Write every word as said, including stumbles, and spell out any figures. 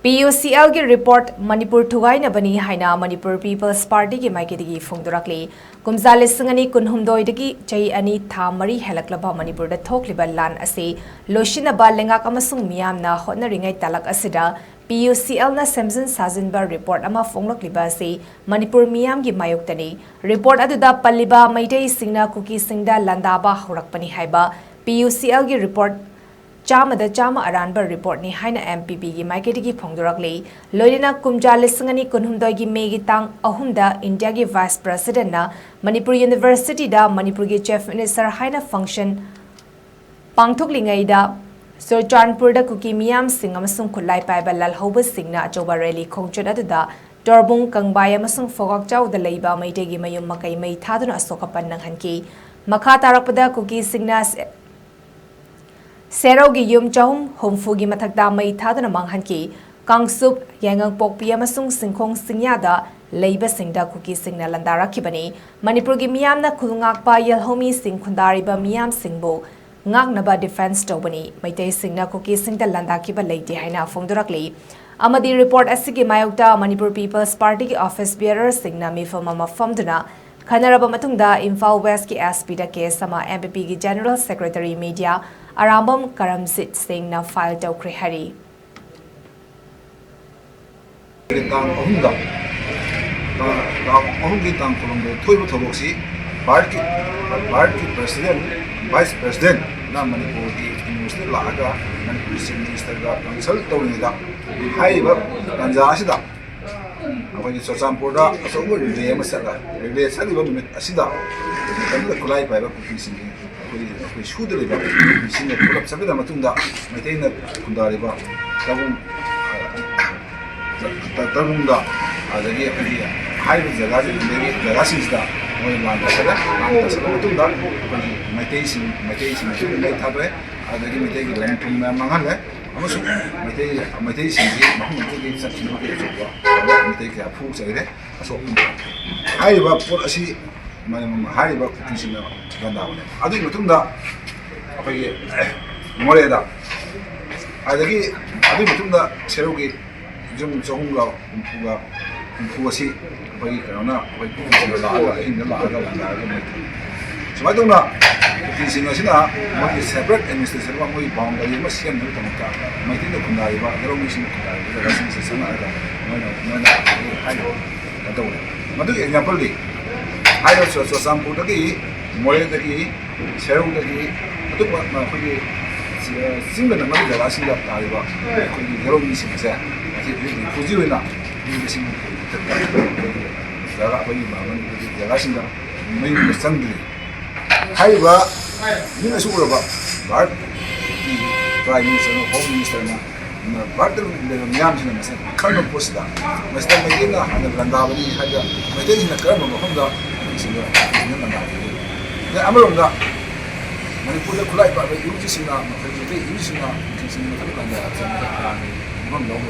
ꯄꯤ U ꯁꯤ ꯑꯦꯜꯒꯤ report Manipur ꯊꯨꯒꯥꯏꯅꯕꯅꯤ ꯍꯥꯏꯅ Manipur peoples ꯄꯥꯔꯇꯤꯒꯤ ꯃꯥꯏꯀꯩꯗꯒꯤ ꯐꯣꯡꯗꯣꯔꯛꯂꯤ꯫ ꯀꯨꯝꯖꯥ ꯂꯤꯁꯤꯡ ꯑꯅꯤ ꯀꯨꯟꯍꯨꯝꯗꯣꯏꯗꯒꯤ ꯆꯍꯤ ꯑꯅꯤ ꯊꯥ ꯃꯔꯤ ꯍꯦꯜꯂꯛꯂꯕ ꯃꯅꯤꯄꯨꯔꯗ ꯊꯣꯛꯂꯤꯕ ꯂꯥꯟ ꯑꯁꯤ ꯂꯣꯏꯁꯤꯟꯅꯕ ꯂꯩꯉꯥꯛ ꯑꯃꯁꯨꯡ ꯃꯤꯌꯥꯝꯅ ꯍꯣꯠꯅꯔꯤꯉꯩ ꯇꯥꯂꯛ ꯑꯁꯤꯗ ꯄꯤ ꯌꯨ ꯁꯤ ꯑꯦꯜꯅ ꯁꯦꯝꯖꯤꯟ ꯁꯥꯖꯤꯟꯕ ꯔꯤꯄꯣꯔꯠ ꯑꯃ ꯐꯣꯡꯂꯛꯂꯤꯕ ꯑꯁꯤ ꯃꯅꯤꯄꯨꯔ ꯃꯤꯌꯥꯝꯒꯤ ꯃꯥꯌꯣꯛꯇꯅꯤ꯫ ꯔꯤꯄꯣꯔꯠ ꯑꯗꯨꯗ ꯄꯜꯂꯤꯕ ꯃꯩꯇꯩꯁꯤꯡꯅ ꯀꯨꯀꯤꯁꯤꯡꯗ ꯂꯥꯟꯗꯥꯕ ꯍꯧꯔꯛꯄꯅꯤ ꯍꯥꯏꯕ ꯄꯤ ꯌꯨ ꯁꯤ ꯑꯦꯜꯒꯤ ꯔꯤꯄꯣꯔꯠ ꯆꯥꯝꯃꯗ ꯆꯥꯝꯃ ꯑꯔꯥꯟꯕ ꯔꯤꯄꯣꯔꯠꯅꯤ ꯍꯥꯏꯅ ꯑꯦꯝ ꯄꯤ ꯄꯤꯒꯤ ꯃꯥꯏꯀꯩꯗꯒꯤ ꯐꯣꯡꯗꯣꯔꯛꯂꯤ꯫ ꯂꯣꯏꯅꯅ ꯀꯨꯝꯖꯥ ꯂꯤꯁꯤꯡ ꯑꯅꯤ ꯀꯨꯟꯍꯨꯝꯗꯣꯏꯒꯤ ꯃꯦꯒꯤ ꯇꯥꯡ ꯑꯍꯨꯝꯗ ꯏꯟꯗꯤꯌꯥꯒꯤ ꯚꯥꯏꯁ ꯄ꯭ꯔꯁꯤꯗꯦꯟꯠꯅ ꯃꯅꯤꯄꯨꯔ ꯌꯨꯅꯤꯚꯔꯁꯤꯇꯤꯗ ꯃꯅꯤꯄꯨꯔꯒꯤ ꯆꯤꯐ ꯃꯤꯅꯤꯁꯇꯔ ꯍꯥꯏꯅ ꯐꯪꯁꯟ ꯄꯥꯡꯊꯣꯛꯂꯤꯉꯩꯗ ꯆꯨꯔꯆꯥꯟꯄꯨꯔꯗ ꯀꯨꯀꯤ ꯃꯤꯌꯥꯝꯁꯤꯡ ꯑꯃꯁꯨꯡ ꯈꯨꯠꯂꯥꯏ ꯄꯥꯏꯕ ꯂꯥꯜꯍꯧꯕꯁꯤꯡꯅ ꯑꯆꯧꯕ ꯔꯦꯂꯤ ꯈꯣꯡꯆꯠ ꯑꯗꯨꯗ ꯇꯣꯔꯕꯨꯡ, ꯀꯪꯕꯥꯏ ꯑꯃꯁꯨꯡ ꯐꯣꯒꯥꯛꯆꯥꯎꯗ ꯂꯩꯕ ꯃꯩꯇꯩꯒꯤ ꯃꯌꯨꯝ ꯃꯀꯩ ꯃꯩ ꯊꯥꯗꯨꯅ ꯑꯁꯣꯛ ꯑꯄꯟ ꯅꯪꯍꯟꯈꯤ꯫ ꯃꯈꯥ ꯇꯥꯔꯛꯄꯗ ꯀꯨꯀꯤꯁꯤꯡꯅ ꯁꯦ-, ꯁꯦꯔꯧꯒꯤ ꯌꯨꯝ ꯆꯍꯨꯝ ꯍꯨꯝꯐꯨꯒꯤ ꯃꯊꯛꯇ ꯃꯩ ꯊꯥꯗꯨꯅ ꯃꯥꯡꯍꯟꯈꯤ꯫ ꯀꯥꯡꯆꯨꯞ, ꯌꯥꯏꯉꯪꯄꯣꯛꯄꯤ ꯑꯃꯁꯨꯡ ꯁꯤꯡꯈꯣꯡ ꯁꯤꯡꯌꯥꯗ ꯂꯩꯕꯁꯤꯡꯗ ꯀꯨꯀꯤꯁꯤꯡꯅ ꯂꯥꯟꯗꯥꯔꯛꯈꯤꯕꯅꯤ꯫ ꯃꯅꯤꯄꯨꯔꯒꯤ ꯃꯤꯌꯥꯝꯅ ꯈꯨꯜ ꯉꯥꯛꯄ ꯌꯦꯜꯍꯧꯃꯤꯁꯤꯡ ꯈꯨꯟꯗꯥꯔꯤꯕ ꯃꯤꯌꯥꯝꯁꯤꯡꯕꯨ ꯉꯥꯛꯅꯕ ꯗꯤꯐꯦꯟꯁ ꯇꯧꯕꯅꯤ꯫ ꯃꯩꯇꯩꯁꯤꯡꯅ ꯀꯨꯀꯤꯁꯤꯡꯗ ꯂꯥꯟꯗꯥꯈꯤꯕ ꯂꯩꯇꯦ ꯍꯥꯏꯅ ꯐꯣꯡꯗꯣꯔꯛꯂꯤ꯫ ꯑꯃꯗꯤ ꯔꯤꯄꯣꯔꯠ ꯑꯁꯤꯒꯤ ꯃꯥꯌꯣꯛꯇ ꯃꯅꯤꯄꯨꯔ ꯄꯤꯄꯜꯁ ꯄꯥꯔꯇꯤꯒꯤ ꯑꯣꯐꯤꯁ ꯕꯤꯌꯔꯔꯁꯤꯡꯅ ꯃꯤꯐꯝ ꯑꯃ ꯐꯝꯗꯨꯅ ꯈꯟꯅꯔꯕ ꯃꯇꯨꯡꯗ ꯏꯝꯐꯥꯜ ꯋꯦꯁꯀꯤ ꯑꯦꯁ ꯄꯤꯗ ꯀꯦꯁ ꯑꯃ ꯑꯦꯝ ꯄꯤ ꯄꯤꯒꯤ ꯖꯦꯅꯔꯦꯜ ꯁꯦꯀ꯭ꯔꯦꯇꯔꯤ ꯃꯤꯗꯤꯌꯥ ꯑꯔꯥꯝꯕꯝ ꯀꯔꯝꯖꯤꯠ ꯁꯤꯡꯅ ꯐꯥꯏꯜ ꯇꯧꯈ꯭ꯔꯦ ꯍꯥꯏꯔꯤ꯫ ꯇꯥꯡ ꯑꯍꯨꯝꯗ, ꯇꯥꯡ, ꯇꯥꯡ ꯑꯍꯨꯝꯒꯤ ꯇꯥꯡ ꯀꯨꯟꯍꯨꯝꯗꯣꯏ ꯊꯣꯛꯏꯕ ꯊꯧꯗꯣꯛꯁꯤ ꯚꯥꯔꯠꯀꯤ, ꯚꯥꯔꯠꯀꯤ ꯄ꯭ꯔꯁꯤꯗꯦꯟ, ꯚꯥꯏꯁ ꯄ꯭ꯔꯁꯤꯗꯦꯟꯅ ꯃꯅꯤꯄꯨꯔꯒꯤ ꯌꯨꯅꯤꯚꯔꯁꯤꯇꯤꯗ ꯂꯥꯛꯑꯒ ꯃꯅꯤꯄꯨꯔꯒꯤ ꯆꯤꯐ ꯃꯤꯅꯤꯁꯇꯔꯒ ꯀꯟꯁꯜ ꯇꯧꯔꯤꯉꯩꯗ ꯍꯥꯏꯔꯤꯕ ꯇꯥꯟꯖꯥ ꯑꯁꯤꯗ ꯑꯩꯈꯣꯏꯒꯤ ꯆꯨꯔꯆꯥꯟꯄꯨꯔꯗ ꯑꯆꯧꯕ ꯔꯦꯂꯤ ꯑꯃ ꯆꯠꯂ, ꯔꯦꯂꯤ ꯆꯠꯂꯤꯕ ꯅꯨꯃꯤꯠ ꯑꯁꯤꯗ ꯃꯇꯝꯗꯨꯗ ꯈꯨꯠꯂꯥꯏ ꯄꯥꯏꯕ ꯀꯨꯀꯤꯁꯤꯡꯒꯤ ꯑꯩꯈꯣꯏꯒꯤ, ꯑꯩꯈꯣꯏ ꯁꯨꯗ ꯂꯩꯕ ꯀꯨꯀꯤꯁꯤꯡꯅ ꯄꯨꯂꯞ ꯆꯠꯃꯤꯟꯅ ꯃꯇꯨꯡꯗ ꯃꯩꯇꯩꯅ ꯈꯨꯟꯗꯥꯔꯤꯕ ꯇꯔꯨꯡ, ꯇ-, ꯇꯔꯨꯡꯗ, ꯑꯗꯒꯤ ꯑꯩꯈꯣꯏꯒꯤ ꯍꯥꯏꯔꯤꯕ ꯖꯒꯥꯁꯤꯡ, ꯑꯗꯒꯤ ꯖꯒꯥꯁꯤꯡꯁꯤꯗ ꯃꯣꯏ ꯂꯥꯟ ꯇꯧꯁꯜꯂꯦ꯫ ꯂꯥꯟ ꯇꯧꯁꯜꯂ ꯃꯇꯨꯡꯗ ꯑꯩꯈꯣꯏꯒꯤ ꯃꯩꯇꯩꯁꯤꯡ, ꯃꯩꯇꯩꯁꯤꯡꯁꯨ ꯃꯩ ꯊꯥꯗꯣꯛꯑꯦ꯫ ꯑꯗꯒꯤ ꯃꯩꯇꯩꯒꯤ ꯂꯟ ꯊꯨꯝ ꯃꯌꯥꯝ ꯃꯥꯡꯍꯜꯂꯦ꯫ ꯑꯃꯁꯨꯡ ꯃꯩꯇꯩ, ꯃꯩꯇꯩꯁꯤꯡꯁꯤ ꯃꯐꯝ ꯑꯗꯨꯗꯒꯤ ꯆꯠꯈꯤꯕꯒꯤ ꯑꯆꯧꯕ ꯊꯧꯗꯥꯡ ꯃꯩꯇꯩ ꯀꯌꯥ ꯐꯨ ꯆꯩꯔꯦ꯫ ꯑꯁꯣꯛ-, ꯍꯥꯏꯔꯤꯕ ꯄꯣꯠ ꯑꯁꯤ ꯃ-, ꯍꯥꯏꯔꯤꯕ ꯀꯨꯀꯤꯁꯤꯡꯅ ꯂꯥꯟꯗꯥꯕꯅꯦ꯫ ꯑꯗꯨꯒꯤ ꯃꯇꯨꯡꯗ ꯑꯩꯈꯣꯏꯒꯤ ꯃꯣꯔꯦꯗ, ꯑꯗꯒꯤ ꯑꯗꯨꯒꯤ ꯃꯇꯨꯡꯗ ꯁꯦꯔꯧꯒꯤ ꯌꯨꯝ ꯆꯍꯨꯝꯒ ꯍꯨꯝꯐꯨꯒ ꯍꯨꯝꯐꯨ ꯑꯁꯤ ꯑꯩꯈꯣꯏꯒꯤ ꯀꯩꯅꯣꯅ, ꯑꯩꯈꯣꯏ ꯀꯨꯀꯤꯁꯤꯡꯅ ꯂꯥꯛꯑꯒ, ꯑꯍꯤꯡꯗ ꯂꯥꯛꯑꯒ ꯂꯥꯟꯗꯥꯔꯒ ꯃꯩ ꯊꯥꯏ꯫ ꯁꯨꯃꯥꯏꯅ ꯇꯧꯅ ꯀꯨꯀꯤꯁꯤꯡ ꯑꯁꯤꯅ ꯃꯣꯏꯒꯤ separate administration ꯑꯃ, ꯃꯣꯏꯒꯤ boundary ꯑꯃ ꯁꯦꯝꯅꯕꯒꯤꯗꯃꯛꯇ ꯃꯩꯇꯩꯅ ꯈꯨꯟꯗꯥꯔꯤꯕ, ꯌꯦꯂꯧꯃꯤꯁꯤꯡꯅ ꯈꯨꯟꯗꯥꯔꯤꯕ ꯖꯒꯥꯁꯤꯡꯁꯦ ꯆꯪꯉꯛꯑꯒ ꯃꯣꯏꯅ, ꯃꯣꯏꯅ ꯍꯥꯏꯔꯤꯕ ꯀꯩꯅꯣ ꯇꯧꯕꯅꯦ꯫ ꯃꯗꯨꯒꯤ example ꯗꯤ ꯍꯥꯏꯔꯤꯕ ꯆꯨ-, ꯆꯨꯔꯆꯥꯟꯄꯨꯔꯗꯒꯤ, ꯃꯣꯔꯦꯗꯒꯤ, ꯁꯦꯔꯧꯗꯒꯤ, ꯑꯇꯣꯞꯄ ꯑꯩꯈꯣꯏꯒꯤ ꯆꯤꯡꯗ ꯅꯛꯅꯕ ꯖꯒꯥꯁꯤꯡꯗ ꯇꯥꯔꯤꯕ ꯑꯩꯈꯣꯏꯒꯤ ꯌꯦꯂꯧꯃꯤꯁꯤꯡꯁꯦ ꯍꯧꯖꯤꯛ ꯍꯧꯖꯤꯛ refugee ꯑꯣꯏꯅ ꯃꯤ ꯂꯤꯁꯤꯡ ꯍꯨꯝꯐꯨ ꯃꯊꯛꯇ ꯑꯩꯈꯣꯏꯒꯤ ꯖꯒꯥ, ꯑꯩꯈꯣꯏꯒꯤ ꯃꯅꯤꯄꯨꯔꯒꯤ ꯖꯒꯥꯁꯤꯡꯗ ꯃꯌꯨꯝꯗ ꯆꯪꯗ꯭ꯔꯤ꯫ ꯍꯥꯏꯔꯤꯕ ꯃꯤꯠꯅꯁꯨ ꯎꯔꯕ ꯚꯥꯔꯠꯀꯤ Prime Minister ꯅ, Home Minister ꯅ ꯚꯥꯔꯠꯇ ꯂꯩꯕ ꯃꯤꯌꯥꯝꯁꯤꯡꯅ ꯃꯁꯤ ꯈꯪꯕ ꯄꯣꯠꯁꯤꯗ, ꯃꯁꯤꯗ ꯃꯩꯇꯩꯅ ꯍꯥꯟꯅ ꯂꯥꯟꯗꯥꯕꯅꯤ ꯍꯥꯏꯕ, ꯃꯩꯇꯩꯁꯤꯡꯅ ꯀꯔꯝꯕ ꯃꯐꯝꯗ ꯅꯨꯄꯤꯁꯤꯡꯗ ꯅꯨꯄꯤꯁꯤꯡꯅ ꯂꯥꯟꯗꯥꯕꯅꯤ꯫ ꯑꯗꯩ ꯑꯃꯔꯣꯝꯗ ꯃꯅꯤꯄꯨꯔꯗ ꯈꯨꯠꯂꯥꯏ ꯄꯥꯏꯕ ꯏꯍꯨꯠꯁꯤꯡꯅ, ꯃꯈꯣꯏ ꯃꯩꯇꯩ ꯏꯍꯨꯠꯁꯤꯡꯅ ꯅꯨꯄꯤꯁꯤꯡꯒꯤ ꯃꯊꯛꯇ ꯂꯥꯟꯗꯥꯕꯁꯦ ꯃꯁꯤ ꯃꯐꯝ ꯂꯧꯕ